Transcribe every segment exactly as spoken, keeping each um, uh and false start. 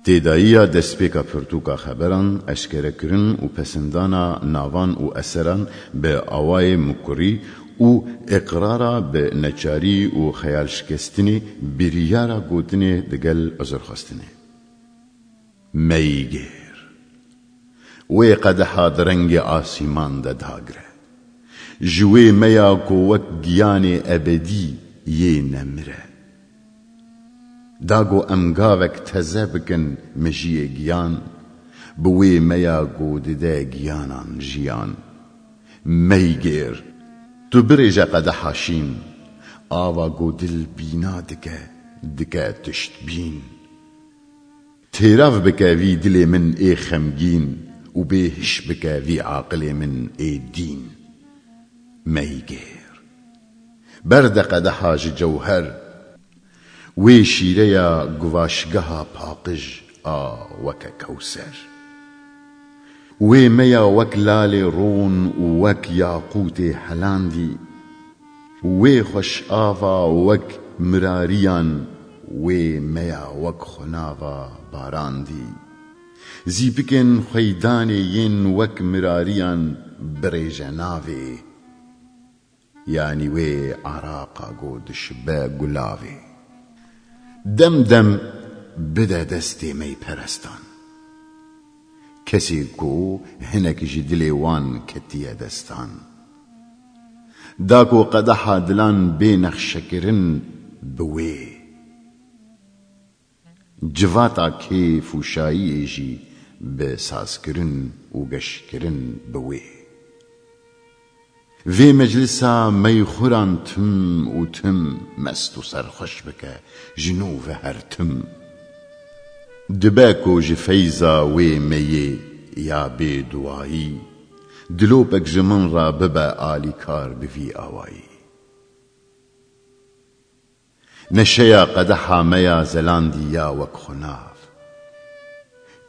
Têdayiya destpêka pirtûka xeberan, eşkerekirin û pesindana navan û eseran bi awayê mikurî û îqrara bi neçarî û xeyalşikestinê, biryara gotinê digel uzurxwestinê. Meygêr. Wê qedeha di rengê asîman de dagire. Ji wê meya ku wek giyanê ebedî yê nemir e. Da ku em gavek teze bikin mejiyê giyan, bi wê meya ku dide giyanan jiyan. Meygêr, tu birêje qedeha şîn, ava ku dil bîna dike, dike tiştbîn. Têrav bike vî dilê min ê xemgîn û bêhiş bike vî aqilê min ê dîn. Meygêr. Berde qedeha ji cewher. Wê şîreya guvaşgeha paqij a weke kewser. Wê meya wek lalê ron û wek yaqûtê helandî. Wê xweş ava wek mirariyan, wê meya wek xunava barandî. Zîpikên xweydanê yên wek mirariyan birêje navê. Yanî wê araqa ku dişibe gulavê. Dem dem bide destê meyperestan. Kesê ku hinek ji dilê wan ketiye destan. Da ku qedeha dilan bê nexşekirin bi wê. Civata kêf û şayiyê jî bi sazkirin û geşkirin bi wê. Vê meclisa meyxuran tim û tim mest û serxweş bike ji nû ve her tim. Dibe ku ji feyza wê meyê ya bê duwayî, dilopek ji min re bibe alîkar bi vî awayî. Neşeya qedeha me ya zelandî ya wek xunav.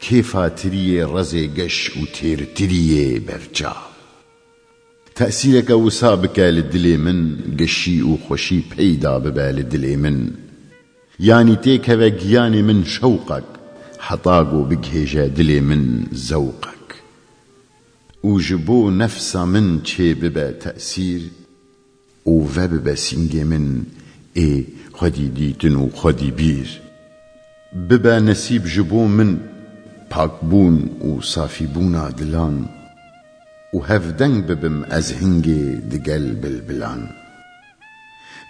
Kêfa tiriyê rezê geş û têrtiriyê berçav. Tesîreke wisa bike li dilê min, geşî û xweşî peyda bibe li dilê min. Yanî têkeve giyanê min şewqek, heta ku bigihêje dilê min zewqek. Û ji bo nefsa min çê bibe tesîr, û vebibe sîngê min ê xwedî dîtin û xwedî bîr. Bibe nesîb ji bo min pakbûn û safîbûna dilan û hevdeng bibim ez hingê digel bilbilan.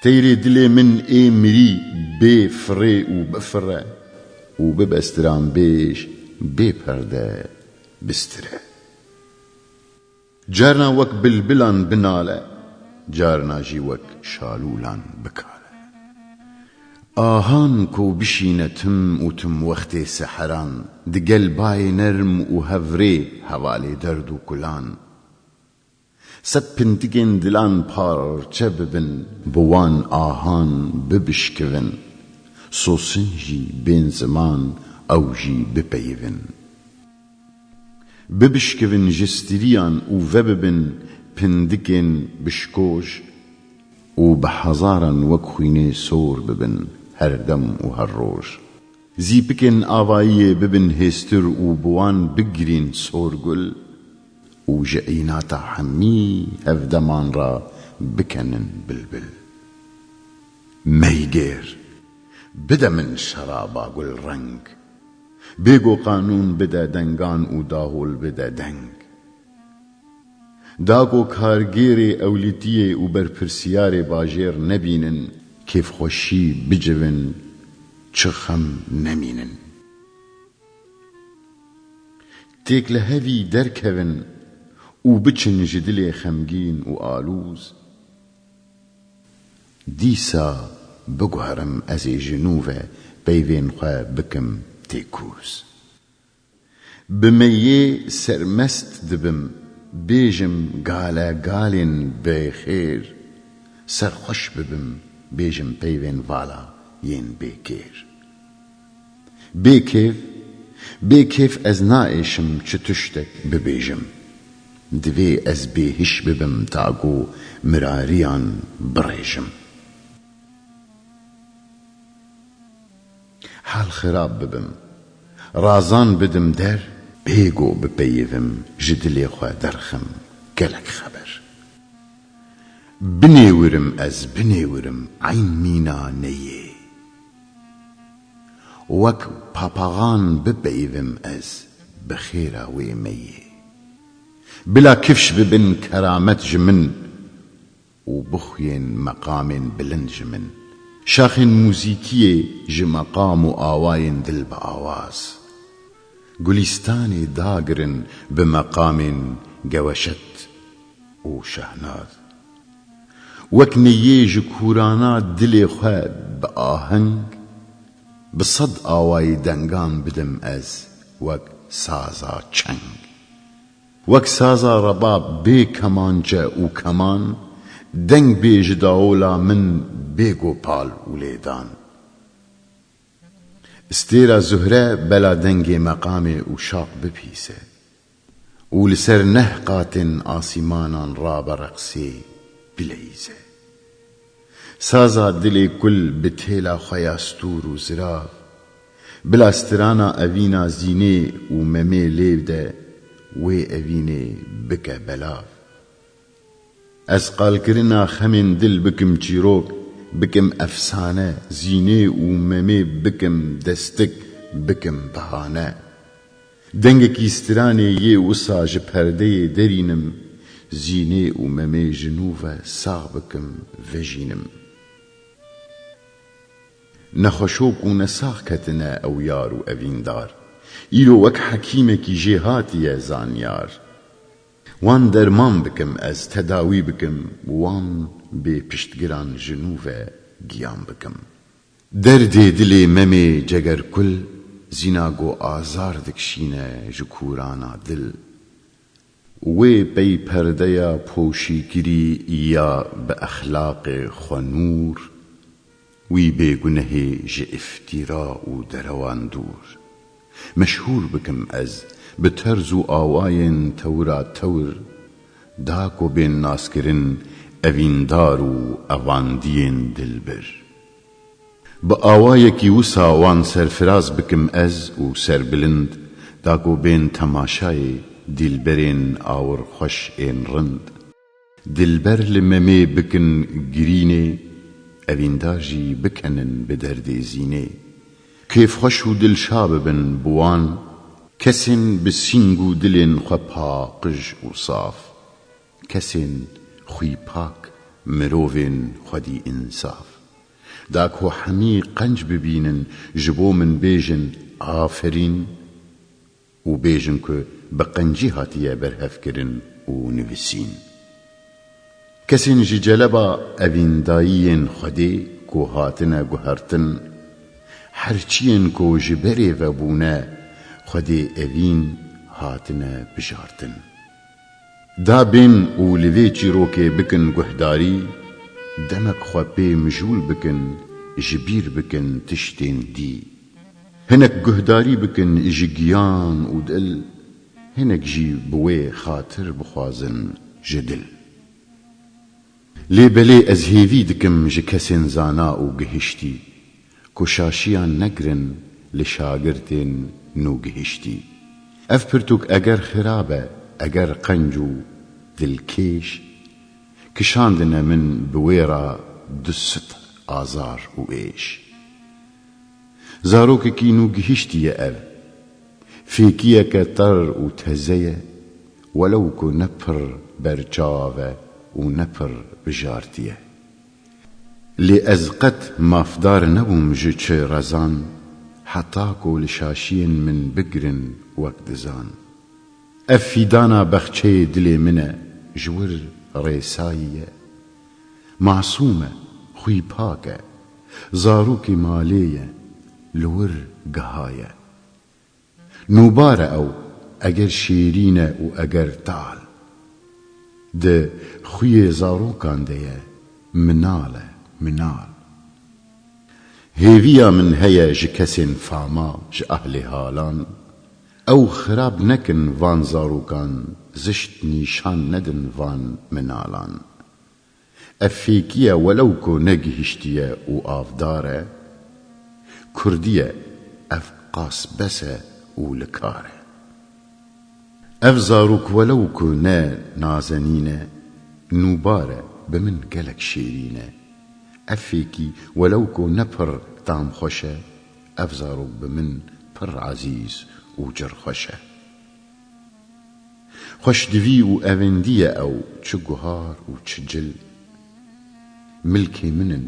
Teyrê dilê min ê mirî bê firê û bifire û bibe stranbêj bê perde bistire. Carna wek bilbilan binale, carna jî wek şalûlan bikale. Ahan ku bişîne tim û tim wextê seheran, digel bayê nerm û hevrê hevalê derd û kulan. Sed pintikên dilan parçe bibin, bi wan ahan bibişkivin. Sosin jî bên ziman, ew jî bipeyivin. Bibişkivin ji stiriyan û vebibin pindikên bişkoj û bi hezaran wek xwînê sor bibin her dem û her roj. Zîpikên avayiyê bibin hêstir û bi wan bigirîn sorgul û ji îna ta hemî hevdeman re bikenin bilbil. Meygêr, bide min şeraba gulreng. Bêgo qanûn bide dengan û dahol bide deng. Da ku kargêrê ewlîtiyê û berpirsiyarê bajêr nebînin, kêfxweşî bicivin, çi xem nemînin. Têk li hevî derkevin û biçin ji dilê xemgîn û alûz. Dîsa biguherim ez ê ji nû ve peyvên xwe bikim têkûz. Bi meyê sermest dibim, bêjim gale galên bêxêr, serxweş bibim, bêjim peyvên vala yên bêkêr. Bê kêf, bê kêf ez naêşim çi tiştek bibêjim. Divê ez bêhiş bibim ta ku mirariyan birêjim. Hal xirab bibim, Razan bidim der, bêgo bipeyivim, ji dilê xwe derxim gelek xeber. Binêwirim ez, binêwirim eyn mîna neyê. Wek papaxan bipeyivim ez bi xêra wê meyê. Bila kifş bibin keramet ji min û bixuyên meqamên bilind ji min. Şaxên muzîkiyê ji meqam û awayên dil bi awaz. Gulîstanê dagirin bi meqamên geweşet û şehnaz. Wek neyê ji kûrana dilê xwe bi aheng, bi sed awayî dengan bidim ez wek saza çeng. Wek saza rebab bê kemançe û keman, deng bê ji dawola min bê gopal û lêdan. Stêra Zuhre bela dengê meqamê û şaq bipîse û li ser neh qatên asîmanan rabe reqsê bileyîze. Saza dilê kul bi têla xwe ya stûr û zirav, bila strana evîna Zînê û Memê lêv de wê evînê bike belav. Ez qalkirina xemên dil bikim çîrok, bikim efsane, Zînê û Memê bikim destik, bikim behane. Dengekî stranê yê wisa ji perdeyê derînim, Zînê û Memê ji nû ve sax bikim, vejînim. Nexweşok û nesax ketine ew yar û evîndar. Îro wek hekîmekî jêhatî ye zanyar. Wan derman bikim ez, tedawî bikim, wan bê piştgiran ji nû ve giyan bikim. Derdê dilê Memê Cegerkul, Zîna go azar dikişîne ji kûrana dil. Wê pey perdeya poşîkirî ya bi exlaqê xwe nûr, wî bêgunehê ji îftîra û derewan dûr. Meşhûr bikim ez bi terz û awayên tewra tewr, da ku bên naskirin evîndar û evandiyên dilbir. Bi awayekî wisa wan serfiraz bikim ez û serbilind, da ku bên temaşayê dîlberên awirxweş ên rind. Dilber li Memê bikin girînê, evîndar jî bikenin bi derdê Zînê. Kêfxweş û dilşa bibin bi wan, kesên bi sîng û dilên xwe paqij û saf. Kesên xwî pak, mirovên xwedî însaf. Da ku hemî qenc bibînin, ji bo min bêjin aferîn û bêjin ku bi qencî hatiye berhevkirin û nivîsîn. Kesên ji celeba evîndayiyên Xwedê ku hatine guhertin, her çiyên ku ji berê ve bûne, Xwedê evîn hatine bijartin. Da bên û li vê çîrokê bikin guhdarî, demek xwe pê mijûl bikin, ji bîr bikin tiştên dî. Hinek guhdarî bikin ji giyan û dil, hinek jî bi wê xatir bixwazin ji dil. Lê belê ez hêvî dikim ji kesên zana û gihiştî, ku şaşiyan negirin li şagirtên nûgihiştî. Ev pirtûk eger xirab e, eger qenc û dilkêş, kişandine min bi wê re du sed azar û êş. Zarokekî nûgihiştî ye ev. Fêkiyeke ter û teze ye, welew ku ne pir berçav e û ne pir bijartî ye. Lê ez qet mafdar nebûm ji çi rezan, heta ku li şaşiyên min bigrin wek dizan. Ev fîdana bexçeyê dilê min e, ji wir rêsayî ye. Masûm e, xwî pak e, zarokê malê ye, li wir giha ye. Nûbar e ew, eger şêrîn e û eger tal. Di xwiyê zarokan de ye, minal e, minal. Hêviya min heye ji kesên fama, ji ahlê halan, ew xirab nekin van zarokan, zişt nîşan nedin van minalan. Ev fêkî ye welew ku negihiştiye û avdar e. Kurdî ye, ev qas bes e û li kar e. Ev zarok welew ku ne nazenîn e, nûbar e, bi min gelek şêrîn e. Ev fêkî welew ku ne pir tamxweş e, ev zarok bi min pir ezîz û cirxweş e. Xweşdivî û evendî ye ew, çi guhar û çi cil. Milkê min in,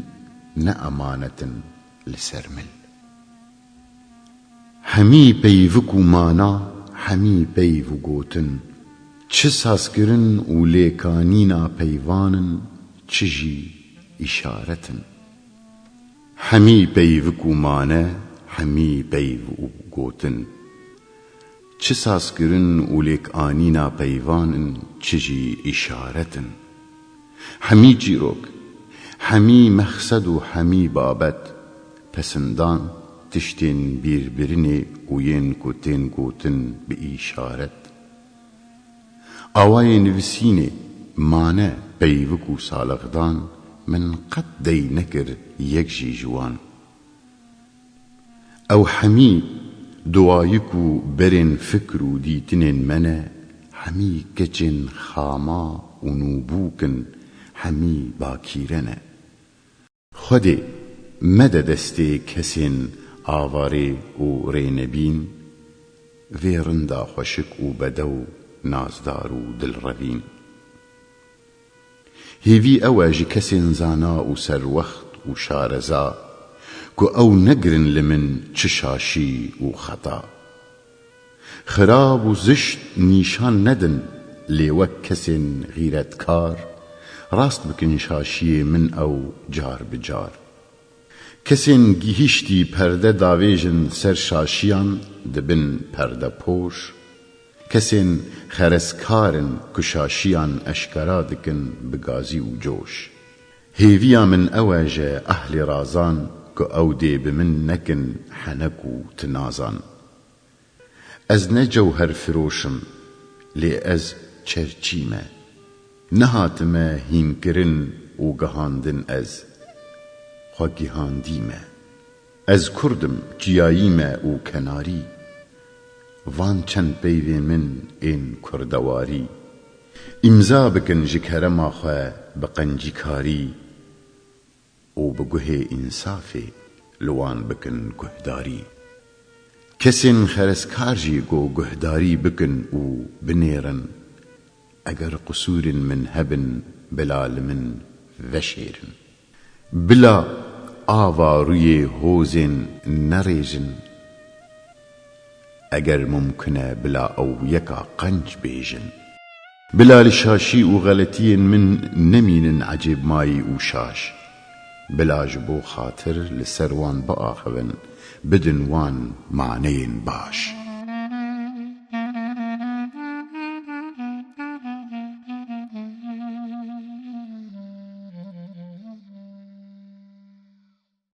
ne emanet in li ser mil. Hemî peyvik û mana, hemî peyv û gotin, çi sazkirin û lêkanîna peyvan in, çi jî îşaret in. Hemî peyvik û mane, hemî peyv û gotin, çi sazkirin û lêkanîna peyvan in, çi jî îşaret in. Hemî çîrok, hemî mexsed û hemî babet, pesindan, tiştên bîrbirinê û yên ku tên gotin bi îşaret. Awayê nivîsînê, mane, peyvik û salixdan min qet dey nekir yek jî ji wan. Ew hemî duwayik û berên fikr û dîtinên me ne, hemî keçên xama û nûbûk in, hemî bakîre ne. Xwedê, mede destê kesên avarê û rênebîn, vê rinda xweşik û bedew, nazdar û dilrevîn. Hêvî ew e ji kesên zana û serwext û şareza, ku ew negirin li min çi şaşî û xeta. Xirab û zişt nîşan nedin, lê wek kesên xîretkar, rast bikin şaşiyê min ew car bi car. Kesên gihîştî perde davêjin ser şaşiyan, dibin perdepoş. Kesên xerezkar in ku şaşiyan eşkera dikin bi gazî û coş. Hêviya min ew e ji ehlê razan ku ew dê bi min nekin henek û tinazan. Ez ne cewher firoş im, lê ez çerçî me. Nehatime hînkirin û gihandin ez. Xwe gihandî me. Ez kurd im, çiyayî me û kenarî. Van çend peyvên min ên kurdewarî. Îmza bikin ji kerema xwe bi qencîkarî. û bi guhê însafê li wan bikin guhdarî. Kesên xerezkar jî ku guhdarî bikin û binêrin, eger qisûrên min hebin, bila li min veşêrin. Bila ava rûyê hozên nerêjin, eger mumkin e bila ew yeka qenc bêjin. Bila li şaşî û xeletiyên min nemînin ecêbmayî û şaş. Bila ji bo xatir li ser wan biaxivin, bidin wan maneyên baş.